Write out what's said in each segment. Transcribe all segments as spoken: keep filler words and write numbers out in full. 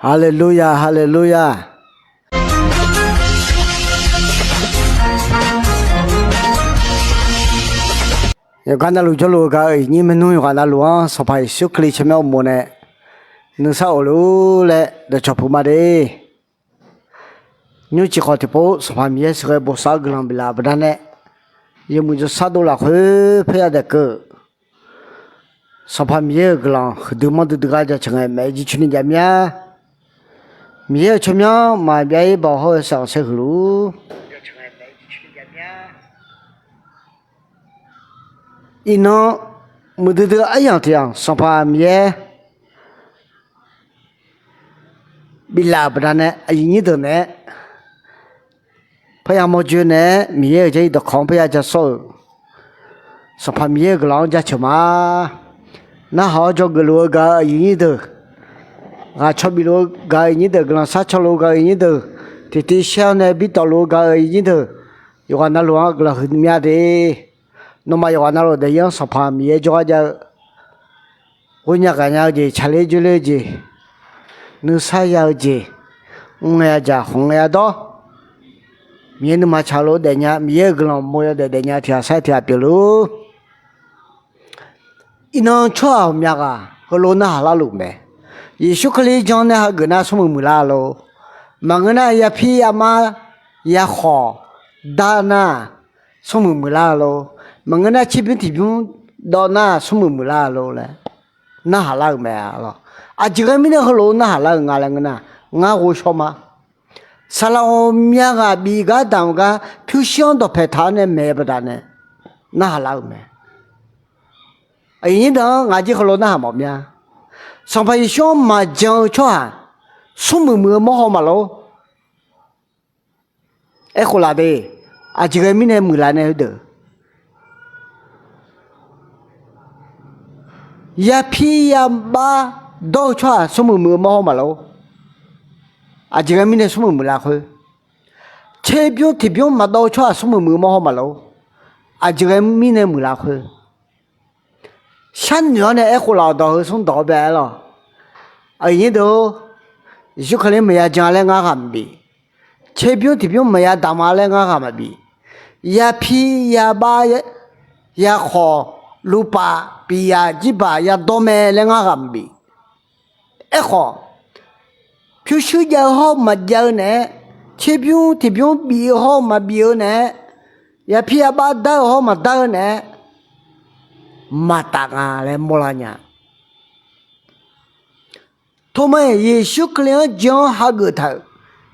Haleluya, haleluya. Yawqghaq navluf jawrluf-eu gaq-euq aqyuif aqnyir maernmr yawqghaq navluf-anr Sanqpaq Yeqsur Kali tsawrmyanr uqmov nae nuisar of luf-ur laer dawqcawq puq ma de. Nymrcif khawf tiqpov Sanqpaq Miqyaer sheuqghae bosav-eu guiqlanq biflaf baqdanae, yawmuiq jawrshar dov lafkhoer paerya daef keuv-euq Sanqpaq Miqyaer-euq guiqlanq huiqdui manrdui dui gar jaceuq ngae maeq-aer jircoer ni jav mir-a. Miqyaer-euq tsawrmyanr maqbyav-ir baoq hawr-eu saqkhanq saer huiq luf-ur. Iqnan muiqdui dui-eu aryamq tiq yamq Sanqpaq Miqyaer biflaf-euq baqdanae aqyuif nyir deuq naeq-aer parya mawrjoe naeq-aer Miqyaer-euq Jarlif dawqkawq-anr parya ja sawr-euq Sanqpaq Miqyaer-euq guiqlanq-anr jaceuq ma. Narhaq-awr dzawgeuf luf-eu gaq-euq aqyuif nyir deuq, ghaq caw bif luf-eu gaq-euq aqyuif nyir deuq, guiqlanq shar caw luf-eu gaq-euq aqyuif nyir deuq, tiqtiv shaer-awr nae bir tawf luf-eu gaq-euq aqyuif nyir deuq, yawqghaq navluf-anr guiqlanq huiqdui mir-a de. Nawmaf yawqghaq navluf daefzir-anr Sanqpaq Miqyaer jawrgar jav-eu ghoe nya ghaq nya-eu jeq, tsaqler dzoerler-eu jeq, nuisar ya-eu jeq, mr ngae ya dzaq, khmq ngae ya dawr, Miqyaer nuima tsaq lof daefnya, Miqyaer-euq guiqlanq mo yawdaef daefnya tiq ghaq saer tiq ghaq pyeuf luf-ur. Iqnan tsawrhaq ghawqmya ghaq heulof narhaq larluf mae. Yeqsur Kali jan nae hageuf nar smrmuiq muiqlar lor. Maqngeur nar yapir yamar yakhawq dar nar smrmuiq muiqlar lor. Maqngeur nar tserbymr tiqbymr dawv nar smrmuiq muiqlar lor laer narhaq lar-euq mae. Aqjeq ghae mirnae heulof narhaq lar-euq nga laer ngeur nar, ngar ghovshaw ma. Saqlaq ghawqmya ghaq bif gar damq gar pyurshuir-anr dawqpaeq taq-awr nae maeq-eu baqdanae narhaq lar-euq mae. Aqyuif nyir deuq-anr ngaq jir heulof narhaq mawf mya. Sanqpaq Yeqsur-anr maqjan-eu tsawrhaq smrmuiq muiq-eu mawrhaw maqlor. Aerkhof laf de, aqjeq ghae mirnae muiqlar nae heudeuq yapir yabar dawr-eu tsawrhaq smrmuiq muiq-eu mawrhaw maqlor. Aqjeq ghae mirnae smrmuiq muiqlar khoer, tserbymr tiqbymr maqdawv-eu tsawrhaq smrmuiq muiq-eu mawrhaw maqlor. Aqjeq ghae mirnae muiqlar khoer, sharnoeq-awr nae aerkhof laf-awq dawq heu smr dawq-eu bae-aer lawq. Aqyuif nyir deuq-or, Yeqsur Kali maqya jan laer ngar ghaq maqbif. Tserbymr tiqbymr maqya damq-a laer ngar ghaq maqbif. Yapir yabar yakhawq luvpaf piqyaq jirbaq yadawr mae laer ngar ghaq maqbif. Aerkhawf, pyurshuir jav-eu hawr-eu maqjav-eu naeq-aer, tserbymr tiqbymr bif-eu hawr-eu maqbif-eu naeq-aer, yapir yabar dar-eu hawr-eu maqdar-eu naeq-aer, maqtaf nga laer mawrlar nya. Toma-iq Yeqsur Kali-anr jan-awr hageuf taq-euq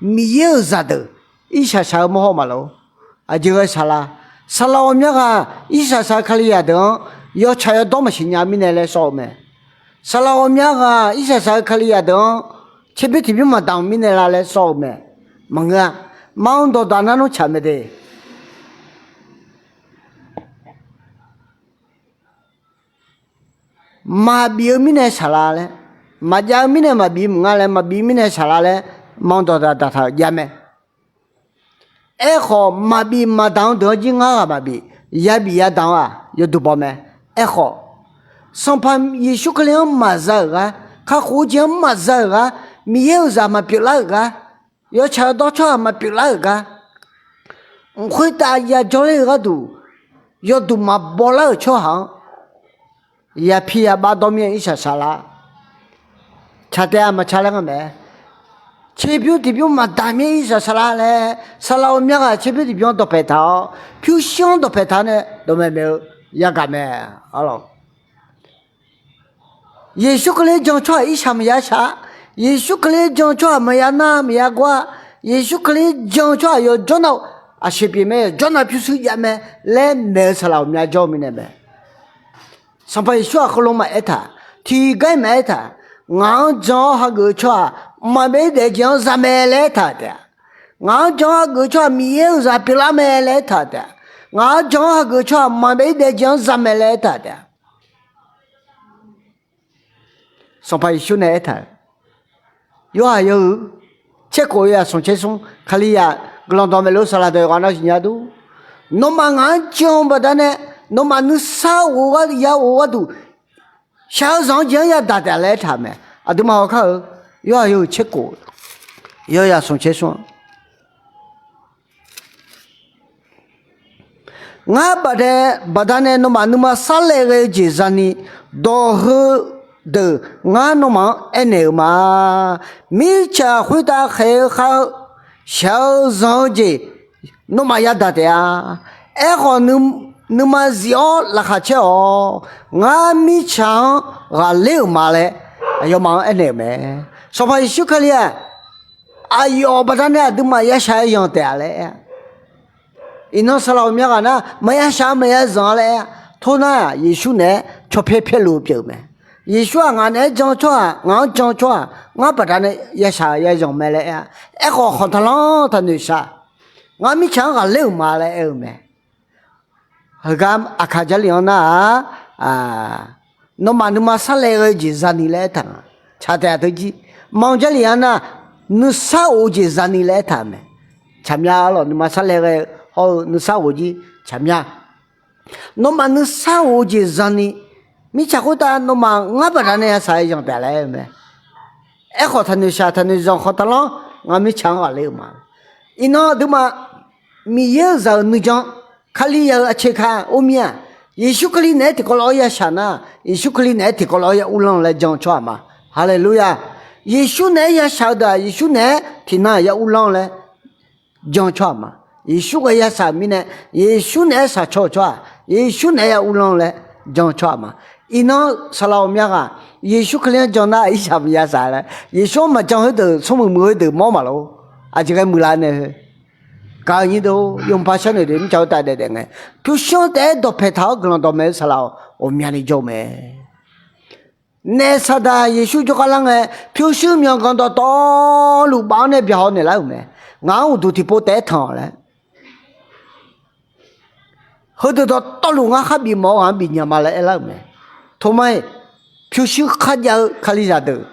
Miqyaer-euq zaqdeuq irshaq shaq-eu mawrhaw maqlor. Aqjeq ghae saqlaq, saqlaq ghawqmya ghaq irshaq shaq-eu Kalizaq deuq-anr yawtsaq yawdawr maqsiq nya mirnae laer sawr-eu mae. Saqlaq ghawqmya ghaq irshaq shaq-eu Kalizaq deuq-anr tserbymr tiqbymr maqdamq mirnae la laer sawr-eu mae. Maqngeur-a. Mar-anr dawqdaq nar nmr tsaq mae de. Maqbif-eu mirnae saqlaq laer, maqjav-eu mirnae maqbif maqnga laer, maqbif mirnae saqlaq laer, mar-anr dawqdaq daqtaq-euq jav mae. Aerkhawf, maqbif maqdamq-eu deuq-anr jir ngar ghaq maqbif, yabif yadamq-aq yawduq baw mae. Aerkhawf, Sanqpaq Yeqsur Kali-anr maqza-euq gar, kakhof-eu jeq-anr maqza-euq gar, Miqyaer-euq zaq maqpyeuf lar-euq gar, yawtsaq yawdawr tsawrhaq maqpyeuf lar-euq gar, mq khoertav yajawr ler-eu gharduq yawduq maqbaw lar-euq tsawrhaq-anr, yapir yabar dawr mir-aer irshaq shaq lar. Tsaq taef-a maqtsaq laer nga mae. Tserbymr tiqbymr maqdamq mir-aer irshaq shaq lar laer, saqlaq ghawqmya ghaq tserbymr tiqbymr-anr dawqpaeq taq-awr, pyurshuir-anr dawqpaeq taq-awr nae dawqmaeq maeq-eu yagaq mae. Arlawq, Yeqsur Kali-anr jan-eu tsawrhaq irshaq maqya shaq-a. Yeqsur Kali-anr jan-eu tsawrhaq maqya nar maqya gawr-a. Yeqsur Kali-anr jan-eu tsawrhaq yawjawr nar-eu aqsiq pyeuf mae, yawjawr nar pyurshuir jav mae laer maeq-eu saqlaq ghawqmya jawr-eu mirnae mae. Sanqpaq Yeqsur-aq heulof maqaer taq, tiqgar-iq maqaer taq. Ngaq-anr jan-awr hageuf-eu tsawrhaq mqmaq maqbyav-ir daef-eu jeq-anr za mae laer aertaq taef-a. Ngaq-anr jan-awr hageuf-eu tsawrhaq Miqyaer-euq zaq pyeuflar mae laer aertaq taef-a. Ngaq-anr jan-awr hageuf-eu tsawrhaq mqmaq maqbyav-ir daef-eu jeq-anr za mae laer aertaq taef-a. Sanqpaq Yeqsur nae aertaq-euq, Yorhaq yawhuiq tser khof yawzaq smq tser smr, Kalizaq guiqlanq dawqmaeq luf-eu saqlaq deuq yawqghaq nar siqnya dur. Nawmaf ngaq-anr jan-eu baqdanae, nawmaf nuisar ghof-eu gharduq, ya ghof-eu gharduq, shaq-eu zanq-anr jeq-anr yadaq taef laer aertaq mae. Aqduimaf hawkar-euq Yorhaq yawhuiq tser kof, yawzaq smq tser smr-anr, ngar baqda, baqdanae nawmaf nuima sarlaev ghae-eu jeq zani, dawq heudeuq ngar nawmaf-anr aernaeq-euq ma. Mirtsaq khoertav khaeq-eu khav-eu, shaq-eu zanq-eu jeq nawmaf yadaq taef-a. Aerkhawf, nuima zif-awr laqkhaq caer-awq. Ngar mirtsaq-anr ghaqler-euq ma laer aqyawfmaf-anr aernaeq-euq mae. Sanqpaq Yeqsur Kali-aq, aqyawf baqdanae aqduimaf yashaq-aer zanq taef-a laer aer-a. Iqnan saqlaq ghawqmya ghaq nar, maqya shaq-a maqya zanq-a laer aer-a. Tornar Yeqsur naeq-aer cawpyaer pyaerluf-eu pyeuf-eu mae. Yeqsur-aq ngaq naeq-aer jan-eu tsawrhaq, ngaq-anr jan-eu tsawrhaq, ngar baqdanae yashaq ya zanq mae laer aer-a. Aerkhawf, khanqtaqlanr taqnoeq shaq. Ngar mirtsaq-anr ghaqler-euq ma laer aer-eu mae. Heugar Aqkaq Jarlif-anr nar-aq, nawmaf nuima sarlaev ghae-eu jeq zani laer aertaq nga. Tsaq taef-a teujir. Manq Jarlif-anr nar, nuisar of-eu jeq zani laer aertaq-euq mae. Tsaqmya lawq, nuima sarlaev ghae-eu hawr-eu nuisar of-eu jir tsaqmya. Nawmaf nuisar of-eu jeq zani, mirtsaq khoertav nawmaf ngar baqdanae yashaq-aer zanq taef laer aer-eu mae. Aerkhawf, taqnoeq shaq taqnoeq zanq khanqtaqlanr, ngar mirtsaq-anr ghaqler-euq ma. Iqnan aqduimaf Miqyaer-euq zaq-euq nuijan, Kalizaq-euq aqceq ka or mir-aq, Yeqsur Kali naeq-aer tiqkawv lof-aer yashaq nar, Yeqsur Kali naeq-aer tiqkawv lof-aer ya uvlanr laer jan-eu tsawrhaq ma. Haleluya! Yeqsur naeq-aer yashaq-eu deuq-aq, Yeqsur naeq-aer tiqnan ya uvlanr laer jan-eu tsawrhaq ma. Yeqsur ghae yashaq-euq mirnae, Yeqsur naeq-aer shaq caw-eu tsawrhaq, Yeqsur naeq-aer ya uvlanr laer jan-eu tsawrhaq ma. Iqnan saqlaq ghawqmya ghaq, Yeqsur Kali-anr jan nar irshaq maqya shaq laer, Yeqsur-anr maqjan khoerdeuq, smrmuiq muiq khoerdeuq mawr maqlor. Aqjeq ghae muiqlar nae heu. Gaq-eu nyir deuq, yawmuiq par sharnoeq deuq mirtsaq khoertav daef daef ngae, pyurshuir-anr taef-aer dawqpaeq taq-awr guiqlanq dawqmaeq-eu saqlaq-awq, ghawqmyani jawr-eu mae. Naef Saqdaq Yeqsur jawrgar lar ngae, pyurshuir myawqganq dawqtawvluf baf-awr nae byaqhaw naeqlar-euq mae. Ngaq-anr uqduq tiqpov taef-aer tanq-awq laer. Heudeuq dawqtawvluf ngar khar bif mawf-eu ghaq-anr bif nya ma laer aerlar-euq mae. Toma-iq, pyurshuir kharjav-eu Kalizaq deuq,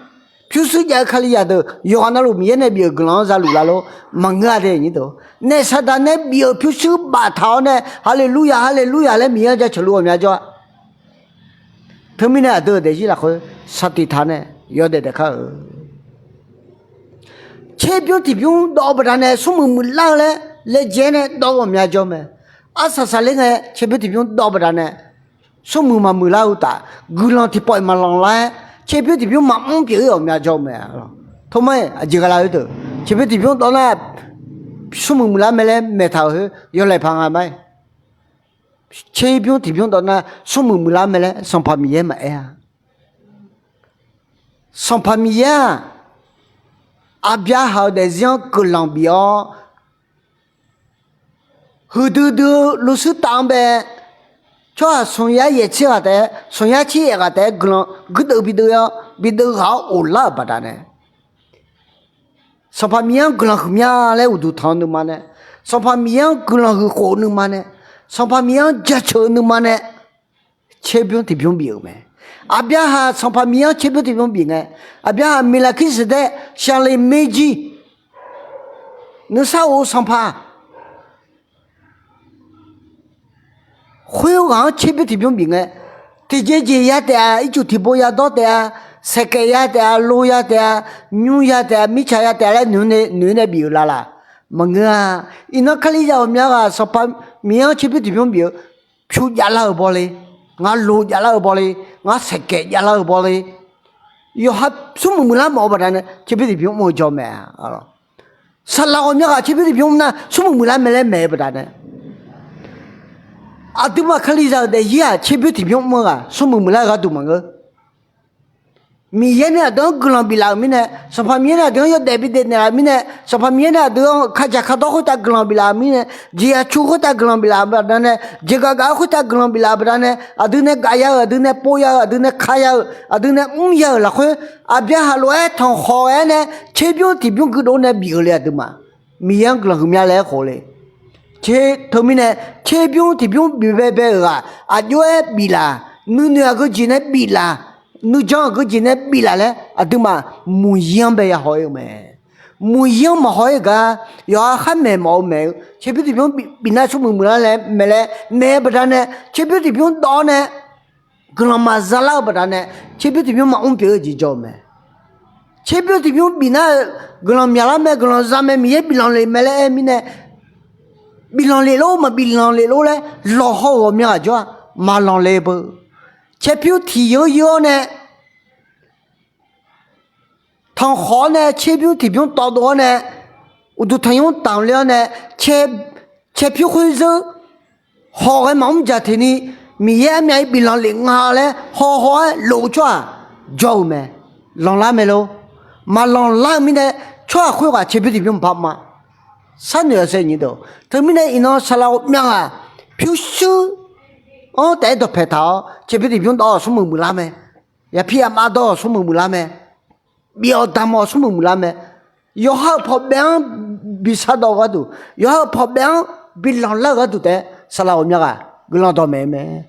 pyurshuir jav-eu Kalizaq deuq yawqghaq navluf Miqyaer nae bif-euq guiqlanq-anr zaluf lar lor. Maqngeur-a de nyir deuq. Naef Saqdaq nae bif-euq pyurshuir baftaq-awr nae, Haleluya, Haleluya laer Miqyaer-anr jaceuq luf ghawqmya jawr-a. Teumirnae aqdui-euq daefzir lafkhoer saqtiq taq nae yawdaef daef kar-eu. Tserbymr tiqbymr dawv-eu baqdanae smrmuiq muiqlar-eu laer laejae nae dawv-eu ghawqmya jawr mae. Arsaq saqler ngae tserbymr tiqbymr dawv-eu baqdanae smrmuiq maqmuiqlar-eu uqtaf, guiqlanq tiqpawf-iq maqlanq lar-aer tserbymr tiqbymr maqmr pyeuf-ir ghawqmya jawr-eu mae. Toma-iq aqjeq ghae la-eu deuq, tserbymr tiqbymr dawv nar smrmuiq muiqlar mae laer maeqtaq-euq khoer yawlaeq paq nga ma-iq. Tserbymr tiqbymr dawv nar smrmuiq muiqlar mae laer Sanqpaq Miqyaer maqaer-a. Sanqpaq Miqyaer-aq, Aqbyaqhaq-euq daefzir-anr guiqlanq bif-awr, huiqdui dui-eu luvshuir taf-anr bae, tsawrhaq smq yar yaeq tser ghaq taef-aer, smq yar tser yaeq ghaq taef-aer guiqlanq guirdeuv bideuv-awr bideuv ghaq-awr of lar-euq baqdanae, Sanqpaq Miqyaer-anr guiqlanq huiqmya laer uqduq tanq-eu nuima nae, Sanqpaq Miqyaer-anr guiqlanq huiq khof-eu nuima nae, Sanqpaq Miqyaer-anr jaceuq-eu nuima nae, tserbymr tiqbymr bif-euq mae. Aqbyaqhaq Sanqpaq Miqyaer-anr tserbymr tiqbymr bif ngae, Aqbyaqhaq Miqlaqkirseqdaeq shaqleq maerjir nuisar of-eu sanqpaq khoerghaq-anr tserbymr tiqbymr bif ngae, tiqjeq jeq ya taef-a, ircuf tiqbo ya dawr taef-a, saeqkaef ya taef-a, lo ya taef-a, nymr ya taef-a, mirtsaq ya taef-a laer noeq-aer nae bif-euq laf laf maqngeur-a. Iqnan Kalizaq ghawqmya ghaq Sanqpaq Miqyaer-anr tserbymr tiqbymr bif-eu, pyur javlar-euq bawle, ngar lo javlar-eu bawle, ngar saeqkaef javlar-eu bawle, yawqha smrmuiq muiqlar mawf-eu baqdanae tserbymr tiqbymr mr-eu jawr mae. Saqlaq ghawqmya ghaq tserbymr tiqbymr mr nar smrmuiq muiqlar mae laer maeq-eu baqdanae, aqduimaf Kalizaq-euq daefzir-aq tserbymr tiqbymr mr-eu ghaq smrmuiq muiqlar-eu gharduq maqngeur. Miqyaer nae aqdui-anr guiqlanq biflaf-euq mirnae, Sanqpaq Miqyaer nae aqdui-anr yawdaef bidaef naeqlaf-euq mirnae, Sanqpaq Miqyaer nae aqdui-anr kakjaq kadawr khoertav guiqlanq biflaf-euq mirnae, jeqzaq cu khoertav guiqlanq biflaf-euq baqdanae, jeqgaf gaf-eu khoertav guiqlanq biflaf-euq baqdanae, aqdui nae gaf ya-euq, aqdui nae pov ya-euq, aqdui nae ka ya-euq, aqdui nae mr ya-euq lafkhoer, Aqbyaqhaq lof-aer tanqkhawq-aer nae tserbymr tiqbymr guirdov nae bif-eu le aqduimaf. Miqyaer-anr guiqlanq huiqmya laer aerkhof le. Teumirnae tserbymr tiqbymr bif baebae-euq ghaq aqjox-aer biflaf, nuinoeq aqgeujeq nae biflaf, nuijan aqgeujeq nae biflaf laer aqduimaf muiqyir-anr bae ya haw-ir-eu mae. Muiqyir-anr maqhaw-ir gar yawqha khar maeq mawf-eu maeq-eu tserbymr tiqbymr bif nar smrmuiq muiqlar laer maeq laer maeq-eu baqdanae tserbymr tiqbymr dawv-awr nae guiqlanq maqza lar-eu baqdanae tserbymr tiqbymr maqmr pyeuf-eu jeq jawr-eu mae. Tserbymr tiqbymr bifnar-eu guiqlanq myaqlar mae, guiqlanq za mae, Miqyaer biflanq lef mae laer aer mirnae, biflanq lef lor, maqbif lanq lef lor laer lawqhaw-euq ghawqmya ghaq jawr-aq, maqlanq le beu. Caerpyur tiq yeur yeur-awr nae, tanqkhawf-awr nae tserbymr tiqbymr tawvdov-awr nae, uqduq tanqnymr damq le-awr nae, caerpyur khoerzeur hawghae maqmr dzaq teqni, Miqyaer armyav-ir biflanq lef nga laer hawhaw-aer lof-eu tsawrhaq jawr-eu mae. Lanqlar mae lor. Maqlanqlar-eu mirnae, tsawrhaq khoerghaq tserbymr tiqbymr maqpar ma. Sharnoeq-a saer nyi deuq. Teumirnae iqnan saqlaq ghawqmya ghaq pyurshuir-anr taef-aer dawqpaeq taq-awr tserbymr tiqbymr dawv-awq smrmuiq muiqlar mae. Yapir yamav dawv-awq smrmuiq muiqlar mae. Bif-awq damq-awq smrmuiq muiqlar mae. Yawqha-euq pawqbaef-anr bi shardawv-eu gharduq, yawqha-euq pawqbaef-anr bi lanqlar-eu gharduq taef-aer saqlaq ghawqmya ghaq guiqlanq dawqmaeq-eu mae.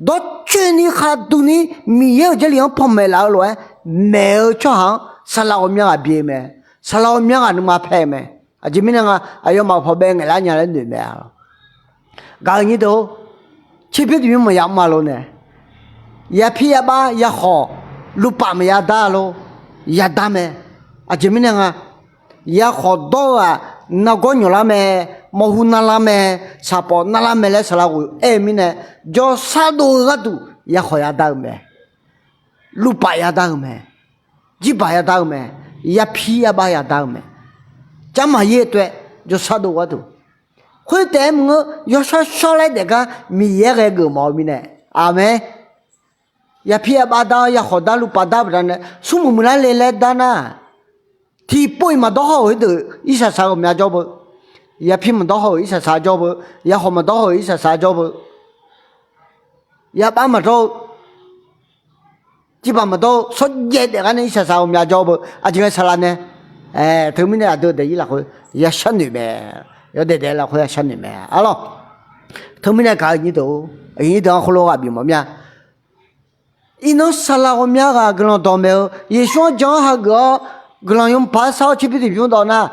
Dawrcoeni khaqduq ni Miqyaer-euq Jarlif-anr panmaeq laf-eu lof-aer maeq-eu tsawrhaq-anr saqlaq ghawqmya ghaq bi-eu mae. Saqlaq ghawqmya ghaq nuima pae-eu mae. Aqjeq mirnae nga, aqyawfmaf-euq pawqbaef ngaeqlar nya laer noeq mae-a. Gaq-eu nyir deuq-or, tserbymr tiqbymr maqya mr-a lor nae, yapir yabav yakhawf luvpaf maqya dar lor, yadar mae. Aqjeq mirnae nga, yakhawf dawr-eu-aq, nargawr nyawqlar mae, mawrhu narlar mae, saqpawf narlar mae laer saqlaq ghof aer-eu mirnae, jawrsar dov-eu gharduq yakhawf yadar-eu mae. Luvpaf yadar-eu mae. Jirbaq yadar-eu mae. Yapir yabav yadar-eu mae. Jarmaqyaer tov-aer jawrsar dov gharduq. Khoertaef-aer maqngeur, yawshawr shawr laer daefgar Miqyaer ghae geufmawf-eu mirnae. Aqmeq. Yapir yabav dar, yakhawf dar, luvpaf dar baqdanae smrmuiq muiqlar le laer dar nar, tiqpov-iq maqdawr haw-euq heudeuq irsaq saq ghawqmya jawr beu. Yapir maqdawr haw-euq irsaq saq jawr beu. Yakhawf maqdawr haw-euq irsaq saq jawr beu. Yabav maqdawr-eu, jirbaq maqdawr-eu, shawrjaev daefgar nae irsaq saq ghawqmya jawr beu. Aqjeq ghae saqlaq nae, ae, teumirnae aqdui daefzir lafkhoer ya sharnoeq mae. Yawdaef daef lafkhoer ya sharnoeq mae. Arlawr, teumirnae gaq-eu nyir deuq-or, aqyuif nyir deuq-anr khoerlof ghaq bif mawf mir-a. Iqnan saqlaq ghawqmya ghaq guiqlanq dawqmaeq-eu, Yeqsur-anr jan-awr hageuf-awr, guiqlanq yawmuiq paq-aer sar-awr tserbymr tiqbymr dawv nar,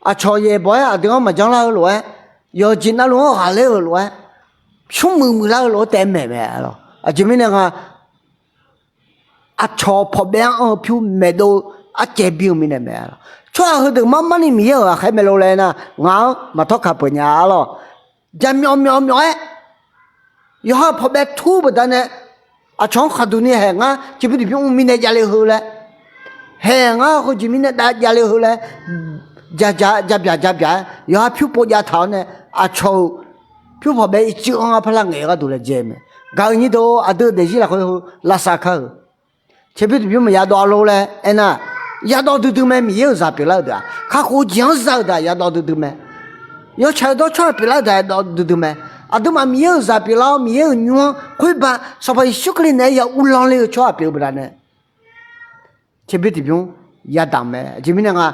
aqcawq yaeq bawq-aer aqdui-anr maqjanr lar-eu lof-aer, yawqjeq navluf-anr ghaqler-euq lof-aer, smrmuiq muiqlar-eu lof-aer taef maeq mae. Aqjeq mirnae nga, aqcawq pawqbaef-anr anr-eu pyur maeqdov-eu arcaev bir-eu mirnae mae. Tsawrhaq heudeuq mar mar ni Miqyaer-euq ghaqkhaer maeq lor laer nar, ngaq-anr maqtawr kaq peuq nya. Arlawr, jaqmyawf myawf myawf-aer yawqha pawqbaef tur baqdanae, aqcawq-anr khaqduq ni haeq ngar tserbymr tiqbymr mr mirnae javle heu laer, haeq ngar heujeq mirnae dav javle heu laer, ja ja ja byaq ja byaq-aer yawqha pyur pov jav taq-awr nae, aqcawq-euq pyur pawqbaef ircuf-anr ngar parlar ngaeq-eu gharduq laejae mae. Gaq-eu nyir deuq-or, aqdui daefzir lafkhoer heu lavsav kar-euq. Tserbymr tiqbymr maqya dawv-a lor laer aernar, ya dawv duidui mae. Miqyaer-euq zaq pyeuflar-euq deuq-aq, kakhof jeq-anr za-euq deuq-aq ya dawv duidui mae. Yawtsaq-eu dawr tsawrhaq pyeuflar-eu deuq-aq ya dawv duidui mae. Aqduimaf Miqyaer-euq zaq pyeuflar-awr, Miqyaer-euq nymr-anr khoerba Sanqpaq Yeqsur Kali naeq-aer ya uvlanr le-eu tsawrhaq pyeuf-eu baqdanae, tserbymr tiqbymr yadaq mae. Aqjeq mirnae nga,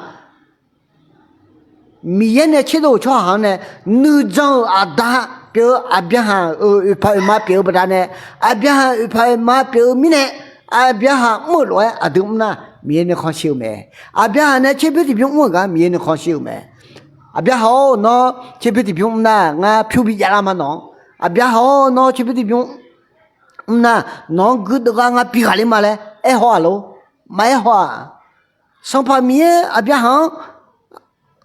Miqyaer nae tserdov-euq tsawrhaq-anr nae, nuijan-euq aqda pyeuf-eu Aqbyaqhaq-euq oeqpaq oeqma pyeuf-eu baqdanae, Aqbyaqhaq oeqpaq oeqma pyeuf-eu mirnae, Aqbyaqhaq mr-euq lof-aer aqdui mr nar, Miqyaer nuikhanr shir-eu mae. Aqbyaqhaq nae tserbymr tiqbymr mr-euq gar Miqyaer nuikhanr shir-eu mae. Aqbyaqhaq-or, nawr tserbymr tiqbymr mr nar, ngar pyur bi javlar ma nawq-anr. Aqbyaqhaq-or, nawr tserbymr tiqbymr mr nar, nawq-anr guirdeuv gar ngar bi ghaqler ma laer aerhaw-aq lor. Maqaer haw-aq. Sanqpaq Miqyaer Aqbyaqhaq-anr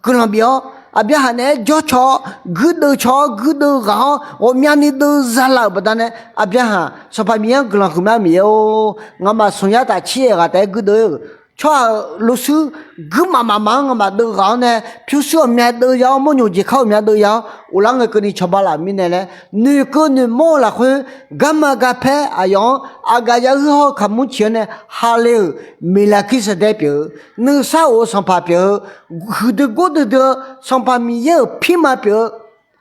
guiqlanq bif-awr, Aqbyaqhaq naeq-aer jawrcaw-awr guirdeuv caw-awr guirdeuv ghaq-awr ghawqmyani deuv zalaf-euq baqdanae, Aqbyaqhaq Sanqpaq Miqyaer-anr guiqlanq huiqma Miqyaer-or, ngamaf smq yar taf cir-aer ghaq taef-aer guirdeuv-ir-euq tsawrhaq-euq lof shuir guirmaf mafma-anr ngamaf deuv ghaq-awr nae, pyurshuir ghawqmya deuv ya-awr, mawrnyoq jeq kar ghawqmya deuv ya-awr, ghoflar ngae keuvni cawba laf mirnae laer, noeqkeuv noeqmawr-eu lafkhoer, garma garpaer aqyawf-anr aqgaf ya huir hawr-eu kaqmur ciq-anr nae hale-euq Miqlaqkirsaqdaeq pyeuf-eu, nuisar of-eu sanqpaq pyeuf-eu, huiqdui gordui dui-eu Sanqpaq Miqyaer-euq pirma pyeuf-eu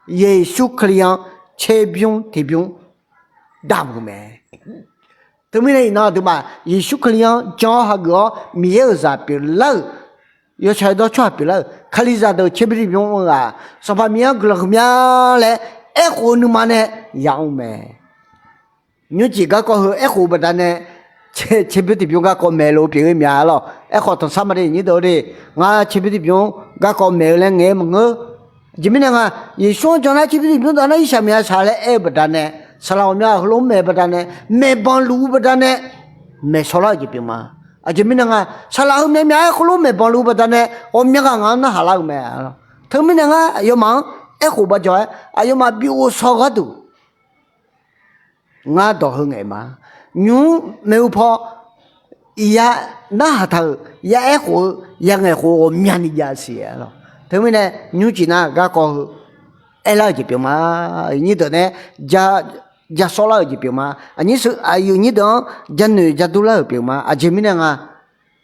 Yeqsur Kali-anr tserbymr tiqbymr damq-euq mae. Teumirnae iqnan aqduimaf Yeqsur Kali-anr jan-awr hageuf-awr Miqyaer-euq zaq pyeuflar-euq, yawtsaq-eu dawr tsawrhaq pyeuflar-euq Kalizaq deuq tserbymr tiqbymr mr-eu ghaq, Sanqpaq Miqyaer-anr guiqlanq huiqmya laer aerkhof-eu nuima nae yamr mae. Nymrcif garkawv heu aerkhof-eu baqdanae tserbymr tiqbymr garkawv maeq lof pyeuf-eu mya lawr. Aerkhawf tanqsar ma de nyir deuq-eu de, ngar tserbymr tiqbymr garkawv maeq-eu laer ngaeq-eu maqngeur. Aqjeq mirnae nga, Yeqsur-anr jan nar tserbymr tiqbymr dawv nar irshaq maqya shaq laer aer-eu baqdanae, saqlaq ghawqmya heulof-aer maeq-eu baqdanae, maeqbanq luf-eu baqdanae, maeqshawrlar-eu jeq pyeuf ma. Aqjeq mirnae nga, saqlaq heu myavmyav-aer khoerlof maeqbanq luf-eu baqdanae ghawqmya ghaq ngaq-anr narhaq lar-euq mae. Teumirnae ngar aqyawfmaf-anr aerkhof bajawq-aer aqyawfmaf bi ghovshaw-eu gharduq ngar dawq heu ngaeq ma. Nymq-mr maeqhu paw iqya narhaq taq-euq, ya aerkhof-eu, ya ngaeqkhof-eu ghawqmyani jav siq-a lawq. Teumirnae nymrcif nar garkawv heu aerlar-euq jeq pyeuf ma. Aqyuif nyir deuq nae ja sawrlar-euq jeq pyeuf ma. Aqnyir seuq aqyuif nyir deuq-anr ja noeq ja durlar-euq pyeuf ma. Aqjeq mirnae nga,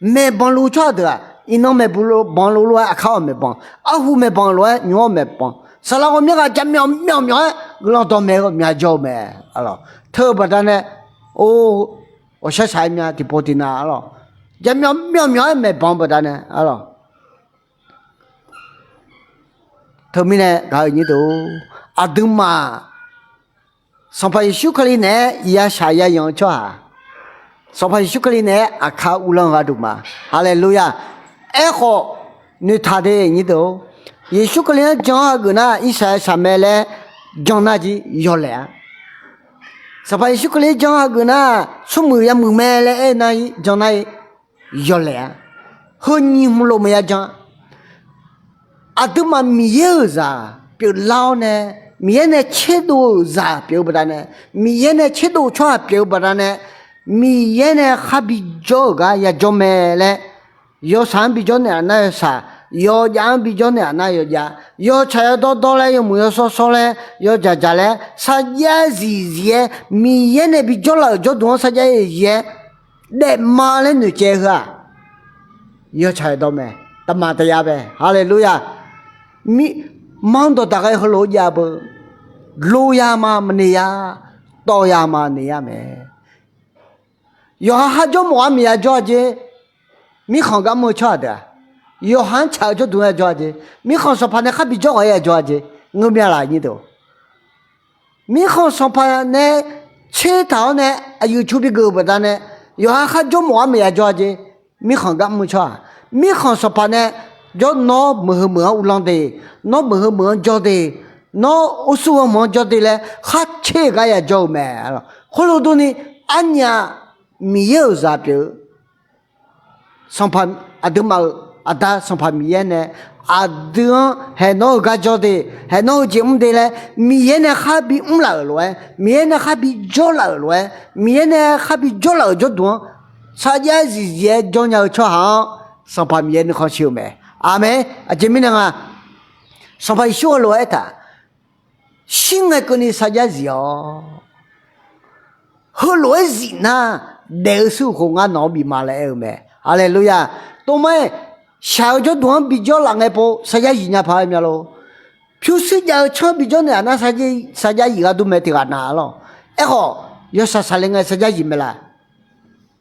maeqbanq luf tsawrhaq deuq-aq, iqnan maeqbanq luf lof-aer aqkar-awq maeqbanq, arhu maeqbanq lof-aer nymq-awr maeqbanq, saqlaq ghawqmya ghaq jaqmyawf myawf myawf-aer guiqlanq dawqmaeq-eu myaq jawr-eu mae. Teu-eu baqdanae, or, ghawqshaq shaq-aer mya tiqpov tiqnav-a lawq. Jaqmyawf myawf myawf-aer maeqbanq-eu baqdanae-a lawq. Teumirnae gaq-euq nyir deuq, aqduimaf Sanqpaq Yeqsur Kali naeq-aer iqya shaq ya yanq-eu tsawrhaq, Sanqpaq Yeqsur Kali naeq-aer aqkar uvlanr-eu gharduq ma. Haleluya! Aerkhawf, noeqtaq de nyir deuq-or, Yeqsur Kali-anr jan-anr hageuf nar irsaqsaq mae laer jan nar jir yawlaeq-a. Sanqpaq Yeqsur Kali-anr jan-anr hageuf nar, smrmuiq yamuiq mae laer aer nar-ir jan nar-ir yawlaeq-a. Heu nyiq hmq lof maqya jan-a. Aqduimaf Miqyaer-euq zaq pyeuflar-awr nae, Miqyaer nae tserdov-euq zaq pyeuf-eu baqdanae, Miqyaer nae tserdov-eu tsawrhaq pyeuf-eu baqdanae, Miqyaer nae khar bijawr-euq gar yajawr mae laer, yawshaq-anr bijawr naeq aqnar yawshaq, yawjav-anr bijawr naeq aqnar yawjav, yawtsaq yawdawr dawr laer, yawmuiq yawshawr shawr laer, yawdzaq dzaq laer, sarjax zif zif-aer Miqyaer nae bijawr laf-euq jawrduq-anr sarjax zif zif-aer daefma laer noeqcaev heu-aq, yawtsaq yawdawr mae, taqmaq taqya bae. Haleluya! Mar dawqdaq ghae heulof-aer jav beu, loya ma maqnoeq ya, tawv ya ma noeq ya mae. Yawqha kharjawr mawf-ar maqya jawr-a jeq, mirkhanq gar mr-eu tsawrhaq deuq-aq, yawqha-anr tsaq-eu jawrduq-anr ya jawr-a jeq, mirkhanq sanqpaq nae khar bijawr ghaq-aer ya jawr-a jeq, ngeur mya laf nyir deuq. Mirkhanq sanqpaq nae tsertaq-awr nae aqyuif cu bigeuf-euq baqdanae, yawqha kharjawr mawf-ar maqya jawr-a jeq, mirkhanq gar mr-eu tsawrhaq, mirkhanq sanqpaq nae jawr nawr meuq heu meuq-anr uvlanr de, nawr meuq heu meuq-anr jawr de, nawr ursur ghanrmq-anr jawr de laer khar tser-euq gar ya jawr-eu mae. Khoerlof durni, arnyaf Miqyaer-euq zaq pyeuf-eu Sanqpaq, aqduimaf-euq Aqda Sanqpaq Miqyaer nae aqdui-anr haeqnawr-eu gar jawr de, haeqnawr-eu jeq mr de laer Miqyaer nae khar bimr laf-euq lof-aer, Miqyaer nae khar bijawr laf-euq lof-aer, Miqyaer nae khar bijawr laf-euq jawrduq-anr sarjax zif zif-aer jawr nya-eu tsawrhaq-anr Sanqpaq Miqyaer nuikhanr shir-eu mae. Aqmeq. Aqjeq mirnae nga, Sanqpaq Yeqsur heulof-aer aertaq, shir ngae keuvni sarjax zif-awq. Heulof-aer zif nar, daef-eu smrkhof ngar nawq-anr bif ma laer aer-eu mae. Haleluya! Tov mar-aer, shaq-eu jawrduq-anr bijawr laf ngae pov sarjax zif nya paq-aer mya lor. Pyurshuir jav-eu tsanr bijawr naeq aqnar sarjax zif gharduq mae tiq ghaq na lor. Aerkhawf, yawshaq saqle ngae sarjax zif mae laf.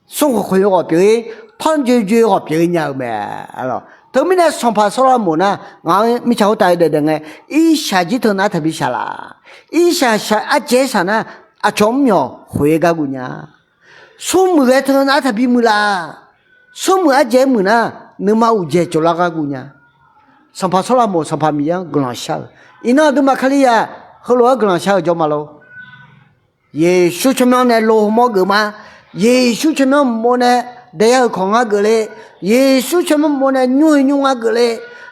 Smrkhof khoeq-eu ghawq pyeuf-ir, tanrjoe joe-eu ghawq pyeuf-ir nya-eu mae. Teumirnae sanqpaq Sawrlaqmoq nar, ngaq-anr mirtsaq khoertav-eu daef daef ngae, irshaq jir teu nar taqbi shaq laf. Irshaq shaq arjaev-aer shaq nar, aqcawq mr myawq khoeq-aer gar guv nya. Smrmuiq ghae teu nar taqbi muiq laf. Smrmuiq arjaev-aer muiq nar, nuima uqdzaeq tsoflar gar guv nya. Sanqpaq Sawrlaqmoq Sanqpaq Miqyaer-anr guiqlanq shar-eu, iqnan aqduimaf Kalizaq heulof-aer guiqlanq shar-eu jawr ma lor. Yeqsur tsawrmyanr nae lo hmawr geuf ma. Yeqsur tsawrmyanr mqmov nae daeyar-euq kawq ngar geuf le. Yeqsur tsawrmyanr mqmov nae nymr-eu nymr ngar geuf le.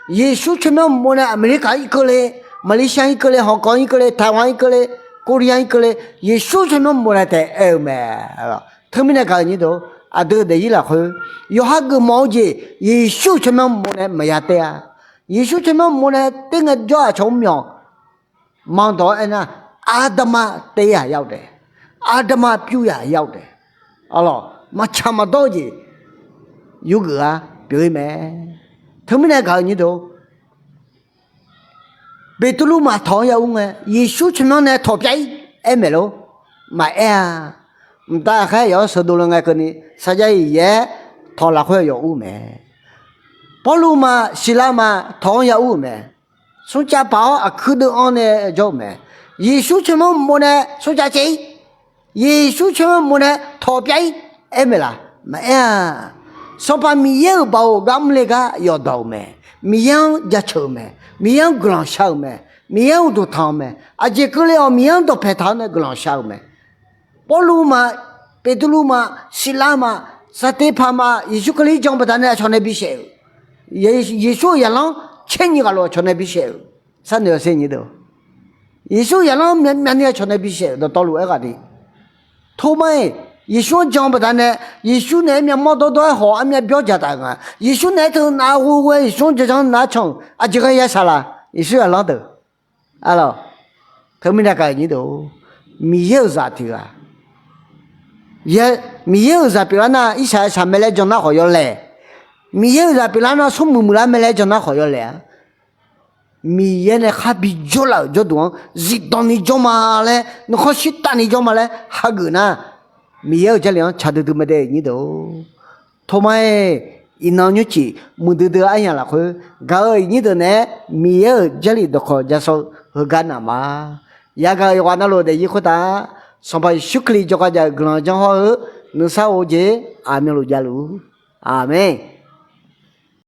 Yeqsur tsawrmyanr mqmov nae America-anr irkeuv le, Malaysia-anr irkeuv le, Hong Kong-anr irkeuv le, Taiwan-anr irkeuv le, Korea-anr irkeuv le, Yeqsur tsawrmyanr mqmov nae taef aer-eu mae. Teumirnae gaq-euq nyir deuq, aqdui-euq daefzir lafkhoer, yawqha geufmawf-eu jeq Yeqsur tsawrmyanr mqmov nae maqya taef-a. Yeqsur tsawrmyanr mqmov nae taef ngae jawr-eu aqcawq mr myawq, mandawq-awr aernar, aqdama taef-a yar-eu daef, aqdama pyur-a yar-eu daef, arlawq maqtsaq maqdawr-eu jeq yurgeuf-a pyeuf-ir mae. Teumirnae gaq-euq nyir deuq, Beqtuvluv maqtawq-anr ya ur ngae, Yeqsur tsawrmyanr nae tawq pyav-ir aer maeq lor. Maqaer-a. Mqtav aqkhaer yawq-awr sheuqdov le ngae keuvni sarjax zif yaer tawq lafkhoer yawq ur mae. Pawrluv ma, Siqlar ma, tawq-anr ya ur-euq mae. Smrcav paq-awr aqkuir deuv-anr nae jawr-euq mae. Yeqsur tsawrmyanr mqmov nae smrcav caev-ir, Yeqsur tsawrmyanr mqmov nae tawq pyav-ir aer maeq laf? Maqaer-a. Sanqpaq Miqyaer-euq baoq gar mr le gar yawqdawq-euq mae. Miqyaer-anr jaceuq-euq mae. Miqyaer-anr guiqlanq shar-euq mae. Miqyaer-anr uqduq tanq-eu mae. Aqjeq keuvle-awq Miqyaer-anr dawqpaeq taq-awr nae guiqlanq shar-euq mae. Pawrluv ma, Beqtuvluv ma, Siqlar ma, Saqtiq paq ma Yeqsur Kali jan baqdanae aqcawq nae bi saef-euq, Yeqsur-euq zaqlanr tser nyiq ghaq lof aqcawq nae bi saef-euq, sharnoeq-awq sher nyir deuq. Yeqsur-euq zaqlanr myavmyavni aqcawq nae bi saef-euq dawqtawvluf aerghaq ni. Tormar-iq, Yeqsur-anr jan baqdanae, Yeqsur naeq-aer myavmawr dawrdawr-aer haw-awr armyav byawr dzaqtaf-euq nga. Yeqsur naeq-aer teu nav ghoe ghoe Yeqsur-anr jan janr nar-aer can-euq aqjeq ghae ya shaq laq? Yeqsur zaqlanr deuq. Arlawq, teumirnae gaq-euq nyir deuq, Miqyaer-euq zaq tiq ghaq, Miqyaer-euq zaq pyeuflar nar, irsaq saq mae laer jan nar khawf yawlaeq. Miqyaer-euq zaq pyeuflar nar, smrmuiq muiqlar mae laer jan nar khawf yawlaeq-a. Miqyaer nae khar bijawr laf-euq jawrduq-anr zifdan ni jawr ma laer, nuikhanr shirtav ni jawr ma laer hageuf nar, Miqyaer-euq Jarlif-anr tsaq duidui mae dae-euq nyir deuq. Tormar-iq, iqnan nymrcif muiqdui dui aryamq lafkhoer gaq-euq nyir deuq naeq-aer Miqyaer-euq Jarlif dawqkawq ja sawr-eu heugar naq ma. Yagaq-euq yawqghaq navluf daefzir khoertav Sanqpaq Yeqsur Kali jawrgar jav-eu guiqlanq janr hawr-eu nuisar of-eu jeq aqmyanluf javluf. Aqmeq.